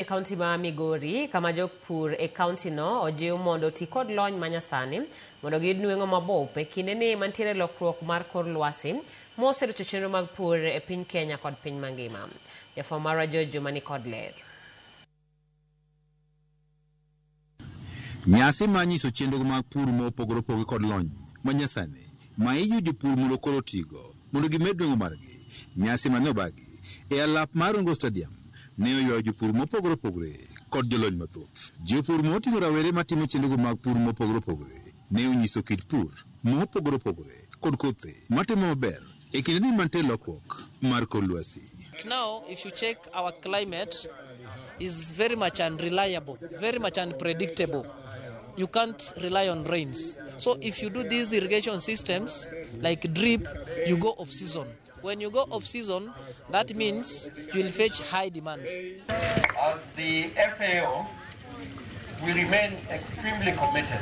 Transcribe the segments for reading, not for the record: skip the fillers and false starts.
E kaunti ma Migori, kama jopur e kauntino ojiw mondo oti kod lony manyasani mondo giyud nweng'o mabup e kindeni mantiere lokruok mar kor lwasi moserocho chenro mag pur e piny Kenya kod piny mangima. Jafwambo marwa George Juma ni kod ler. Nyasi mar nyiso chenro mag pur mopogore opogore kod lony manyasani ma ijiwo jopur mondo koro otigo mondo gimed nweng'o margi. Nyasi mane obagi e alap mar Rongo Stadium ne oywayo jopur mopogore opogore kod jolony mathoth. Jopur moting'o rawere matimo chenrogo mag pur mopogore opogore ne onyiso kit pur mopogore opogore kod kothe matimo maber e kindeni mantie lokruok mar kor lwasi. Now, if you check our climate, is very much unreliable, very much unpredictable. You can't rely on rains. So if you do these irrigation systems like drip, you go off season. When you go off season, that means you will fetch high demands. As the FAO, we remain extremely committed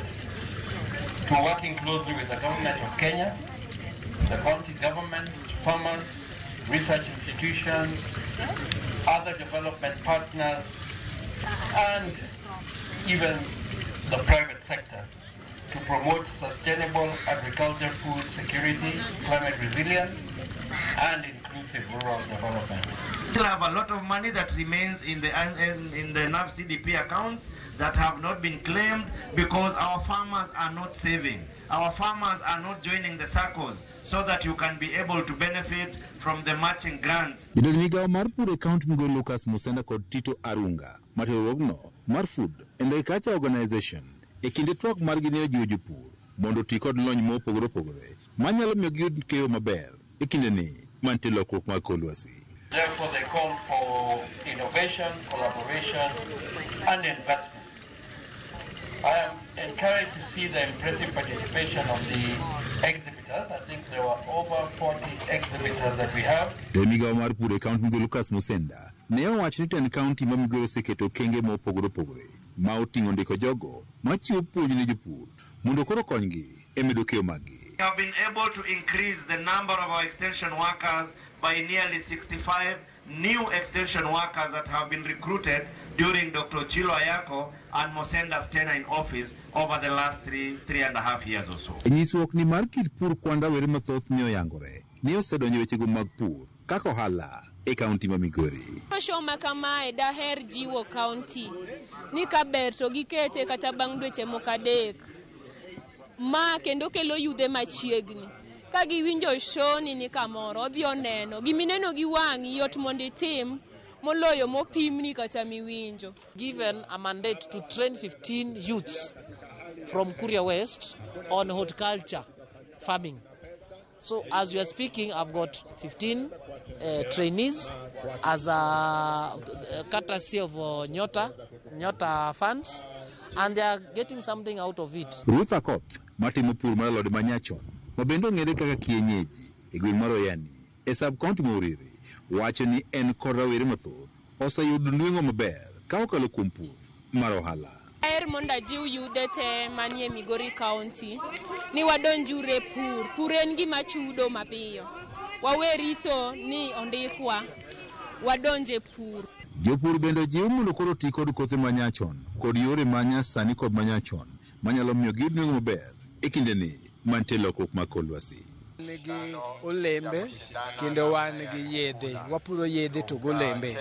to working closely with the government of Kenya, the county governments, farmers, research institutions, other development partners, and even the private sector to promote sustainable agriculture, food security, climate resilience, and inclusive rural development. Still have a lot of money that remains in the NAV CDP accounts that have not been claimed because our farmers are not saving. Our farmers are not joining the SACCOs so that you can be able to benefit from the matching grants. Jatend migawo mar pur e kaunti Migori Lucas Musenda kod Tito Arunga matero riwruogno mar Food and Agriculture Organization e kinde twak margi ne ojiwo jopur mondo oti kod lony mopogore opogore manyalo miyo giyud keyo maber e kindeni mantie lokruok mag kor lwasi. Therefore, they call for innovation, collaboration, and investment. I am encouraged to see the impressive participation of the exhibitors. I think there were over 40 exhibitors that we have. To migawo mar pur e kaunti Migori Lucas Musenda ne owacho ni tend kaunti ma Migori oseketo okenge mopogore opogore ma oting'o ndiko jogo machiwo puonj ne jopur mondo koro okonygi e medo keyo maggi. We have been able to increase the number of our extension workers by nearly 65 new extension workers that have been recruited during Dr. Ochilo Ayako and Musenda's tenure in office over the last 3.5 years or so. E nyisruok ni mar kit pur kwan rawere mathoth ne oyangore ni osedonjo e wechego mag pur kaka ohala e kaunti ma Migori. Show ma kamae daher jiwo kaunti ni kaber to gikete kata bang' dweche moko 3 ma kendo kelo yudhe machiegni ka giwinjo show ni kamoro odhi oneno gimineno gi wang'i yot mondo itim moloyo mopimni kata miwinjo. Given a mandate to train 15 youths from Kuria West on horticulture farming. So as we are speaking, I've got 15 trainees as a courtesy of Nyota funds, and they are getting something out of it. Ruth Akoth matimo pur mar alode manyachon ma bende ong'ere kaka kienyeji e gweng' mar Oyani e sub county ma Uriri wacho ni en kod rawere mathoth oseyudo nweng'o maber ka okalo kuom pur mar ohala. Daher mondo ajiw yudhe te manie Migori County ni wadonjuru e pur. Pur en gima chudo mapiyo. Wawe rito ni ondikwa, wadonj e pur. Jopur bende ojiw mondo koro oti kod kothe manyachon kod yore manyasani kod manyachon manyalo miyo giyud nweng'o maber e kindeni mantie lokruok mag kor lwasi. Nigi olembe kendo wan gi yedhe, wapuro yedhe to golembe.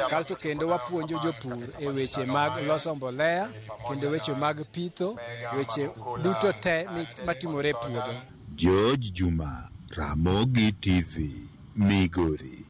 Kasto kendo wapuonjo jopur e weche mag loso mbolea kendo weche mag pitho, weche duto te matimore e puodho. George Juma, Ramogi TV, Migori.